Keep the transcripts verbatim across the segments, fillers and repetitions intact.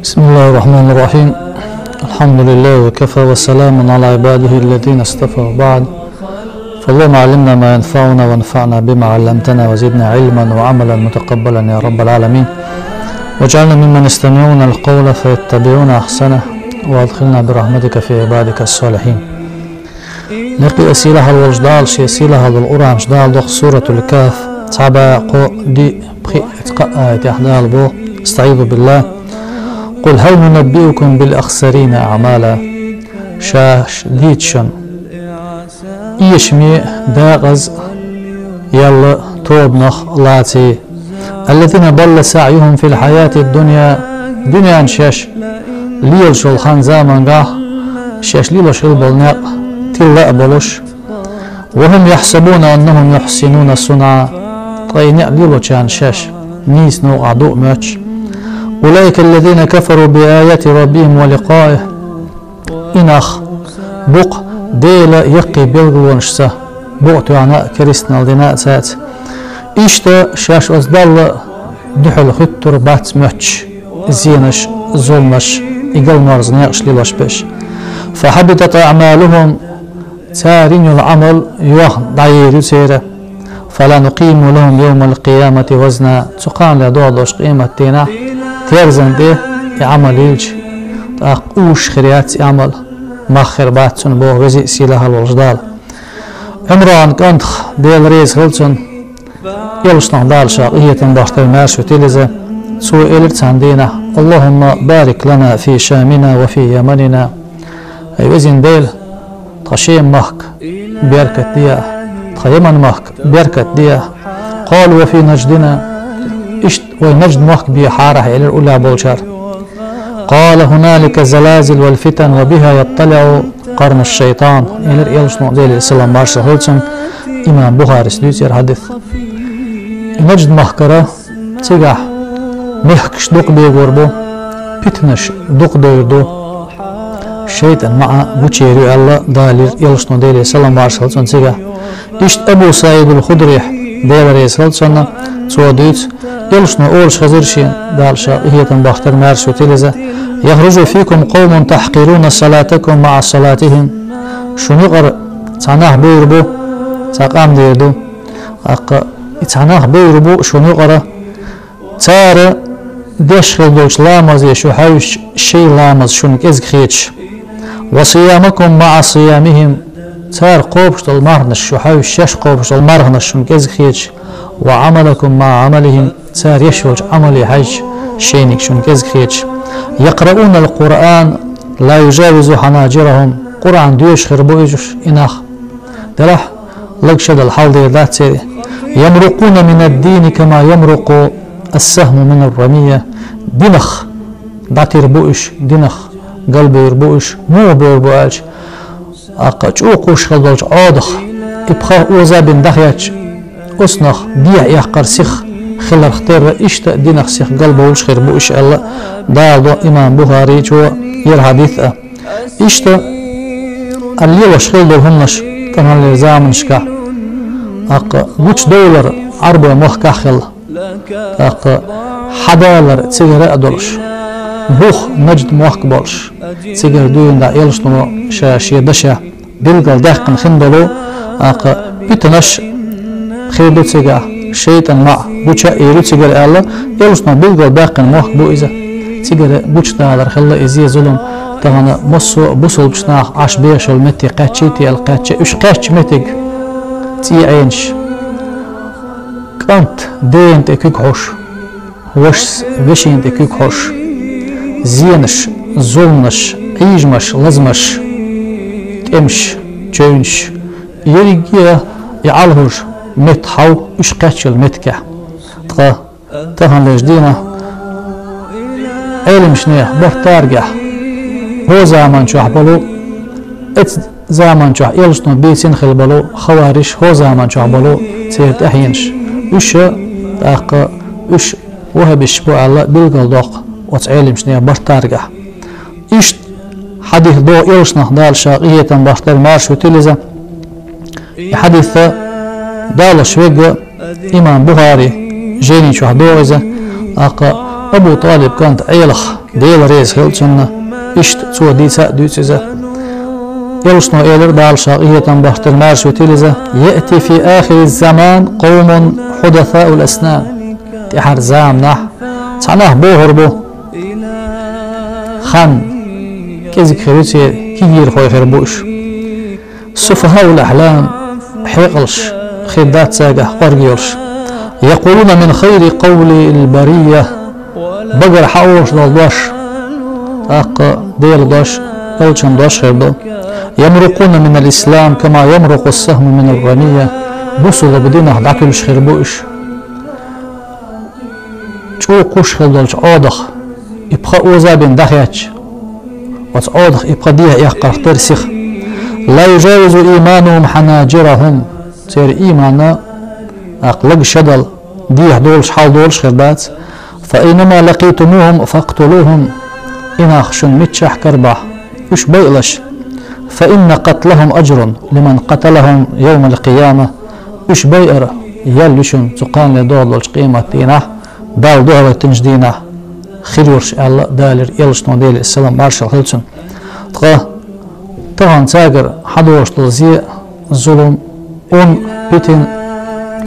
بسم الله الرحمن الرحيم. الحمد لله وكفى وسلام على عباده الذين اصطفى وبعد. فاللهم علمنا ما ينفعنا وانفعنا بما علمتنا وزدنا علما وعملا متقبلا يا رب العالمين. واجعلنا ممن يستمعون القول فيتبعون أحسنه وأدخلنا برحمتك في عبادك الصالحين. Некъий сийлахьалла волчу Дала шен сийлахьалла долу Къуръан чохь Дала доху Суратул Кахф, цхьа бӀе кхо, диъ, пхиъ, кхоъ аятехь Дала боху: أستعيذ بالله. قل هل ننبئكم بالأخسرين أعمالا. Шаьш дийцича шуна, эшаме, декъаза яьлла тобанах лаций. الذين ضل سعيهم في الحياة الدنيا. Дуьненан шаьш лелаш йолу хан-заманчохь шаьш лелош хилла болу некъ тилла а болуш. وهم يحسبون أنهم يحسنون صنعا. Ткъа и некъ лелочарна шаьш нийса новкъахь ду а моьттуш. أولئك الذين كفروا بآيات ربهم ولقائه. И нах бу-кх Делан яккхий билгалонашца букъ тоьхна а, керстаналла дина а цаьрца. Иштта шаьш оцу Далла дуьхьал хӀуьттур бац моьттуш, зенаш, зуламаш, и галморза некъаш лелош берш. فحبطت أعمالهم. Цара йина йолу Ӏамал йохна дӀаер ю церан. فلا نقيم لهم يوم القيامة وزنا. Цу кханале догӀу долуш къематдийнахь терзан тӀе и Ӏамал йилча, тӀаккха уьш хир яц и Ӏамал, мах хир бац цунна, боху веза а сийлахьалла волчу Дала. Ӏимран кӀантах, Дела реза хила цунна, элчанах Дала ша къинхетам бахьаш тера, маьрша витийла иза, цо элира цхьана дийнахь: اللهم بارك لنا في شامنا وفي يمننا. Ай везин Дела, тхан Шема махка беркат де, тхан Яман махка беркат де. قالوا وفي نجدنا. Иштта вай Нажд мохк бехьара хьо, элира уллехь болчара. قال هنالك زلازل والفتن وبها يطلع قرن الشيطان. Элира элчано, Делера салам маршалла хуьлда цунна, имам Бухарис дуьйцу хӀара хьадис. И Нажд махкара цигахь мехкаш дукха бегор бу, питанаш дукха девр ду, шайтӀан маӀа гучуер ю аьлла, далийра элчано, Делера салам маршалла хуьлда цунна, цигахь. Иштта Абу СаӀид ал-Худрих, Дела реза хила цунна, цо дуьйцу, элчано олуш хезира шена, Дала ша къинхетам бахьаш тера, маьрша витийла иза: يخرج فيكم قوم تحقرون صلاتكم مع صلاتهم. Шуна юкъара цхьа нах бевр бу, цхьа къам дер ду. ТӀаккха и цхьа нах бевр бу шуна юкъара, цара деш хила долчу ламазе шу хьаьвсича, шайн ламаз шуна кӀезиг хеташ. وصيامكم مع صيامهم. Цара кхобуш долу марханаш шу хьаьвсича, шаьш кхобуш долу марханаш шуна кӀезиг хеташ. وعملكم مع عملهم. Цара еш йолчу Ӏамале хьаьжча, шайниг шуна кӀезиг хеташ. يقرؤون القرآن لا يجاوز حناجرهم. Къуръан доьшуш хир бу уьш, и нах. Делахь, лаг шадала хьал дер дац церан. يمرقون من الدين كما يمرق السهم من الرمية. Динах дӀатир бу уьш, динах галбевр бу уьш, муха бевр бу аьлча, тӀаккха чӀогӀа кхуьуш хила долчу Ӏодах и пха оза бина дӀахецча, оцунах дехьа эккхар сиха хиларх терра, иштта динах сиха галбовлуш хир бу уьш аьлла, Дала до имам Бухаричо хӀара хьадис а. Иштта а лелош хила долу хӀуманаш таханлера заманашкахь, тӀаккха гучудовлар Ӏарбойн махкахь хилла, тӀаккха хьадалар цигара а долуш, бух Нажд мохк болуш, цигара дуьйна дӀа элчано ша шен дашехь билгал даьккхина хин долу, тӀаккха питанаш хир ду цигахь, шайтӀан маӀа гуча а эр ю цигара аьлла, элчано билгал баьккхина мохк бу иза. Цигара гучудалар хилла иза зулам. Тахана массо а бусулбачу наха Ӏаш бехаш йолу меттиг кхаьччий те аьлла кхаьчча, уьш кхаьчча меттиг цӀий Ӏенаш. КӀант дена тӀе куьг хьош, вашас вешина тӀе куьг хьош, зенаш, зуламаш, Ӏийжамаш, лазамаш, тӀемаш, чевнаш, ерриге а и Ӏалхуж метта хьов уьш кхаьччал меттигехь. Ткъа таханлерчу дийнахь Ӏеламаш нехан барт таргахь, хӀо заман чохь болу, эцу заман чохь элчано бийцина хила болу хавариш, хӀо заман чохь болу церан тӀаьхьенаш. Уьш а, тӀаккха уьш ваххабиш бу аьлла билгал доккху оцу Ӏеламаш нехан барт таргахь. Иштта хьадис до элчанах, Дала ша къинхетам бахьаш тера, маьрша витийла иза. И хьадис далош верг имам Бухари жайни чохь до иза, тӀаккха Абу ТӀалиб кӀант Ӏелах, Дела реза хилла цунна, иштта цо дийца а дуьйцу иза. Элчано элира, Дала ша къинхетам бахтар, маьрша витийла иза: «يأتي في آخر الزمان قوم حدثاء الأسنان». ТӀаьхьара заманахь цхьа нах бохур бу, хан кӀезиг хир ю церан, кегийрхой хир бу уьш. «سفهاء الأحلام», хьекъалш хир дац цаьргахь кӀорга йолуш. «يقولون من خير قول البرية», багара хьаолуш долу дош, тӀаккха Делан дош, элчан дош хир ду. «يمرقون من الإسلام كما يمرق السهم من الرمية», бусулба динах дӀатуьлуш хир бу уьш. ЧӀогӀа кхуьш хила долчу Ӏодах и пха оза бина дӀахецча, оцу Ӏодах и пха дехьа эккхарх тера сиха. «لا يجاوز إيمانهم حناجرهم», церан иймана, тӀаккха, лаг шадал дехьа долуш, хьал долуш хир дац. «فأينما لقيتموهم فاقتلوهم», и нах шуна миччахь карабахь, уьш байалаш. «فإن قتلهم أجر لمن قتلهم يوم القيامة», уьш байар ял ю шуна цу кханале догӀу долчу къематдийнахь, Далла дуьхьалгӀаттинчу дийнахь хир йолуш аьлла, далийра элчано, Делера салам маршалла хилла цунна. Ткъа тахана цаьргара хьадолуш долу зе, зулам, ун, питина,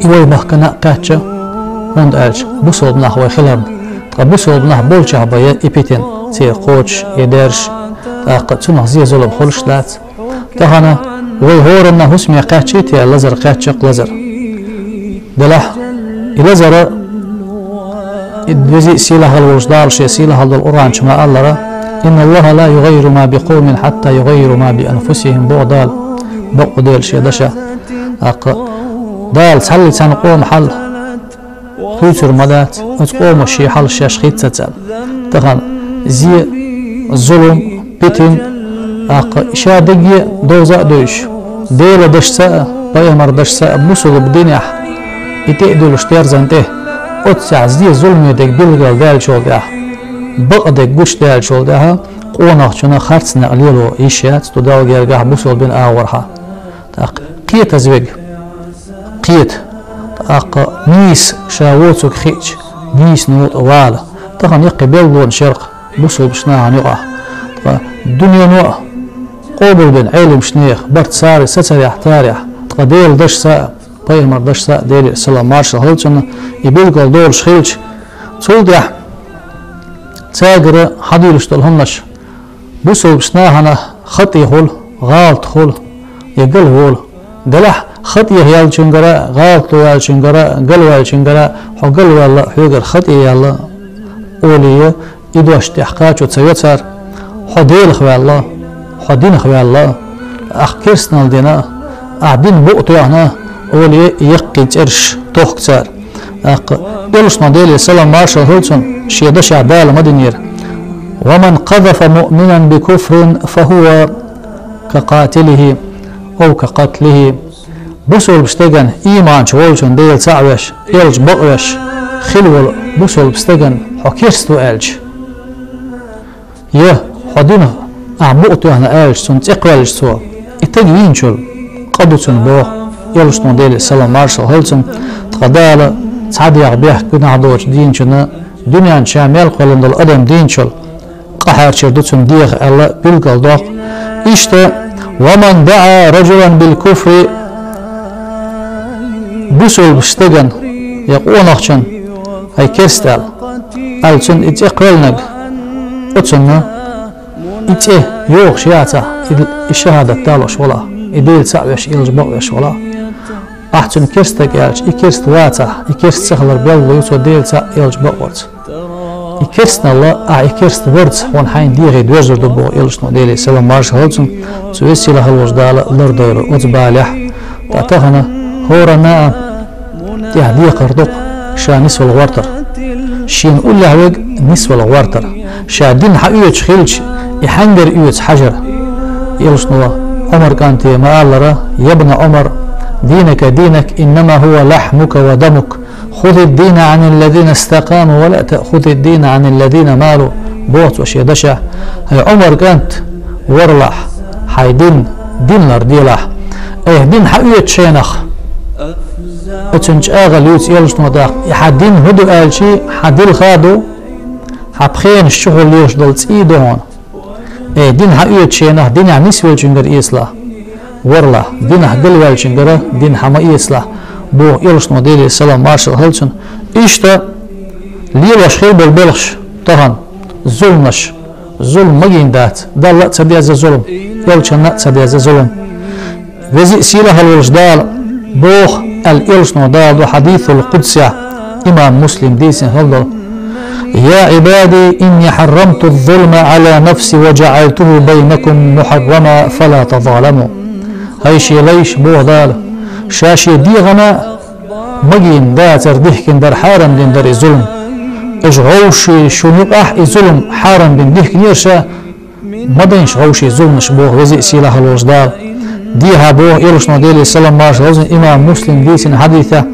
и вай махкана а кхаьчча, хӀунда аьлча бусулба нах вай хиларна. Ткъа бусулба нах болчохь бен и питина, церан кхочуш, и даьржаш, тӀаккха цунах зе, зулам хуьлуш дац. Тахана вай хӀоранна хӀусаме кхаьччий те лазар, кхаьчча-кх лазар. Делахь, и лазара, и везий а сийлахь хила волчу Дала шен сийлахь долу Къуръан чу ма-аллара: «إن الله لا يغير ما بقوم حتى يغيروا ما بأنفسهم», боху Дала, бакъ ву Дела шен дашехь. ТӀаккха Дала цхьаллий цхьана къоман хьал хуьйцур ма дац, оцу къомо шен хьал шаьш хийццалц аьлла. Тахана зе, зулам, питина, тӀаккха ша дерриге довза а девзаш, Делан дашца а, пайхамаран дашца а бусулба динехь и тӀе а дуьллуш терзан тӀе, оццехь зе, зуламе дерг билгалдаьллачул тӀаьхьа, бакъдерг гучудаьллачул тӀаьхьа, къонахчунна харц некъ лело йиш яц кху Далла гергахь бусулба динан агӀорхьа. ТӀаккха кхетаза верг кхета, тӀаккха нийса ша воцург хиъча, нийсано тӀе вала. Тахана яккхий белгалонаш яра-кх бусулбачу нахана юкъахь. Ткъа дуьнено а къобалбина Ӏеламчу нехан барт цара сацарехь, царехь, ткъа Делан дашца а, пайхамаран дашца а, Делера салам маршалла хилла цунна, и билгал долуш хилча, цул тӀаьхьа цаьргара хьадуьйлуш долу хӀуманаш, бусулбачу нахана хатӀе хуьлу, гӀалат хуьлу, я галволу. Делахь хатӀе яьллачуьнгара, гӀалат яьллачуьнгара, галваьллачуьнгара, хьо галваьлла, хьоьгара хатӀе яьлла, олий, и дош тӀехь кхачо ца йо цара: хьо Делах ваьлла, хьо динах ваьлла, ахь керстанал дина, ахь дин букъ тоьхна, олий, яккхий цӀераш тохку цара. ТӀаккха элчано, Делера салам маршалла хилла цунна, шен дашехь Дала ма динера: «ومن قذف مؤمنا بكفر فهو كقاتله أو كقتله». Бусулба стеган, ийманчу волчун, Дела цхьаъ веш, элча бакъвеш хила волу бусулба стеган хьо керста ву аьлча, я хьо динах ахь букъ тоьхна аьлча, цунна цӀе кхоьллича цо, и таг вийначул къа ду цунна боху элчано, Делера салам маршалла хилла цунна. Ткъа Дала цхьа дегӀ бехк, гуьнахь доцуш дийначунна, дуьнен чу ша мел кхоьллина долу адам дийначул къа хьарчийр ду цунна дегӀах аьлла билгал доккху. Иштта: «ومن دعا رجلا بالكفر», бусулба стеган я къонахчун, хьай керста аьлла, аьлла цунна и цӀе кхоьллинарг, оцунна и цӀе йохуш яцахь, и, и шахӀадат далош валахь, и Дела цхьаъ веш, элча бакъвеш валахь, ахь цунна керста стаг аьлча, и керста вацахь, и керста ца хилар белгало ю цо Дела цхьаъ, элча бакъварца. И керстаналла, ахь и керста варца хьуна хьайна дегӀе доьрзур ду боху элчано, Делера салам маршалла хилла цунна, цу веза сийлахь волчу Дала лардойла оцу балехь. Ткъа тахана хӀоранна а тӀехь декхар ду-кх ша нисвала гӀортар. Шена уллехь верг нисвала гӀортар. Ша дин хьаоьцуш хилча, и хьаьнгара оьцу хьажар. Элчано Ӏумар кӀанте ма-аллара: «يا ابن عمر، دينك دينك، إنما هو لحمك ودمك. خذ الدين عن الذين استقاموا ولا تأخذ الدين عن الذين مالوا», боху цо шен дашехь. ХӀай Ӏумар кӀант, варлахь, хьайн дин динлар делахь. Айхьа дин хьаоьцучу хенахь, оцунна чӀагӀо луьйцу элчано тӀаккха: и хьан дин хӀун ду аьлча, хьан дилха ду, Хьа пхенаш чухула лелаш долу цӀий ду хьуна. Э, дин хьаоьцучу хенахь динехь нисвеллачуьнгара эцалахь. Варлахь, динехь галваьллачуьнгара дин хьа ма эцалахь, боху элчано, Делера салам маршалла хуьлда цунна. Иштта лелош хила болу белхаш тахана, зуламаш, зулам магийна дац, Далла а ца деза зулам, элчанна а ца деза зулам. Веза а сийлахь а волуш Дала боху аьлла, элчано далийна ду хьадисул къудсехь, имам Муслима дийцина хилла долу: «Я Ӏибади, инни хьаррамту ззулма Ӏала нафси ва джаӀалтуху байнакум мухьаррама, фала тазаламу». ХӀай шен лайш, боху Дала, ша шен дегӀана магийна дацар дихкина дара, хьарам дина дара и зулам. Аша вовшийн шуна юкъахь и зулам хьарам дина дихкинера ша, ма дайша вовшийн зуламаш, боху веза а сийлахь а волуш Дала. Дехьа боху элчано, Делера салам маршалла хуьлда цунна, имам Муслима дийцина хьадисехь: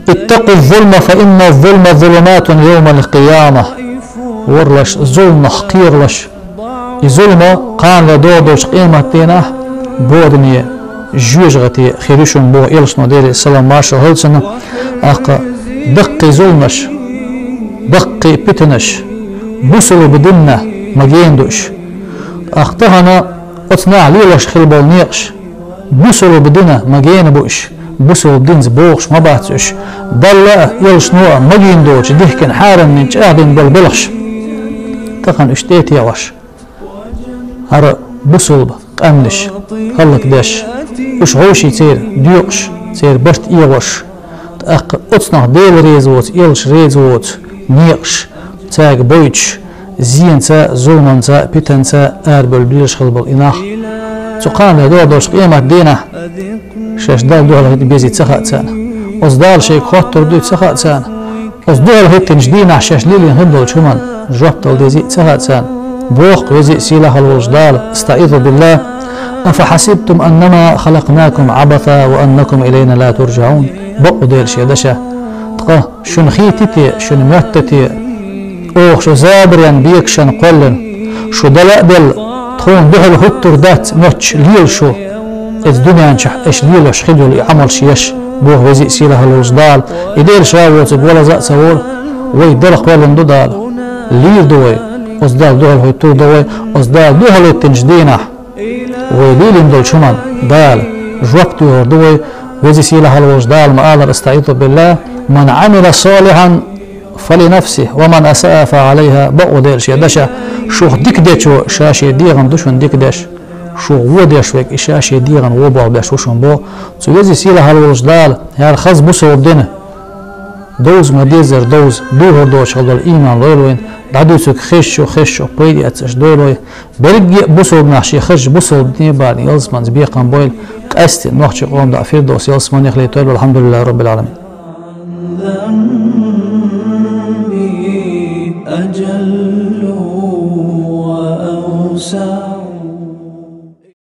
«Иттакъу ззулма, фа инна ззулма зулуматун йовмал къияма». Варлаш, зуламах кхералаш. И зулам кхана ле догӀу долчу къематдийнахь бодане, жоьжахате хир ю шуна, боху элчано, Делера салам маршалла хуьлда цунна. ТӀаккха даккхий зуламаш, даккхий питанаш бусалба динна магийна ду уьш. ТӀаккха тахана оцу наха лелош хила болу некъаш бусалба динна магийна бу уьш, бусалба динца богӀуш ма бац уьш. Далла а, элчано а магийна доцуш дихкина, хьарам дина, чӀагӀдина болу белхаш тахана уьш тӀе а техьош, хӀара бусалба къаьмнаш хӀаллакдеш, уьш вовшийн церан доькъуш, церан барт эгӀош, тӀаккха оцунах Дела реза воцу, элча реза воцу некъаш цаьрга бойтуш, зенаца, зуламанца, питанца арабевлла безаш хила болу и нах. Цу кхана ле догӀу долчу къематдийнахь шаьш Далла дуьхьал хӀиттина безий ца хаьа царна. Оцу Дала шайга хоттур дуй ца хаьа царна. Оцу дуьхьал хӀиттинчу дийнахь шаьш лелийна хир долчу хӀуманна жоп дала дезий ца хаьа царна. Боху веза а сийлахь а волуш Дала: «АстаӀизу биллахӀ. Афа хьасибтум аннама халакънакум Ӏабаса ва аннакум илайна ла туржаӀун». Бакъ ву Дела шен дашехь: «Ткъа шуна хийти те, шуна моьтту те, оха шу забаран, бекашан кхоьллина, шу дала а делла, тхуна дуьхьал хӀуттур дац моьттуш лела шу, оцу дуьнен чохь аша лелош хила йолу и Ӏамалш еш?» — боху веза а сийлахь а волуш Дала. И Дела ша воцург валаза а ца волу, вай дала кхоьллина ду Дала. Лийр ду вай, оцу Далла дуьхьал хӀуттур ду вай, оцу Дала дуьхьал хӀиттинчу дийнахь вай лелийна долчу хӀуманна Дала жоп доьхур ду вай. Веза а сийлахь а волуш Дала ма аллара: «АстаӀизу биллахӀ. Ман Ӏамила салихьан фалинафсихӀ, ва ман асаӀа фаӀалайхӀа». Бакъ ву Дела шен дашехь: «Шух дика дечо ша шен дегӀана ду шуна дика деш, шух вон деш верг и ша шен дегӀана вон болх беш ву шуна», — боху цу веза а сийлахь а волуш Дала. ХӀара хаза бусалба дина довза ма-деззара довза, дуьйхур доцуш хила долу ийман лойла вайна, дӀадуьйцург хезчу, хезчу пайда эцна аша дойла вай. Берриге а бусалба нах шен хазачу бусалба дине а бахана ялсаманица бекхам бойла. Къаьсттина нохчийн къоман даа Фирдовс ялсаманехь летойла. ВалхьамдулиллахӀи Роббил Ӏаламин.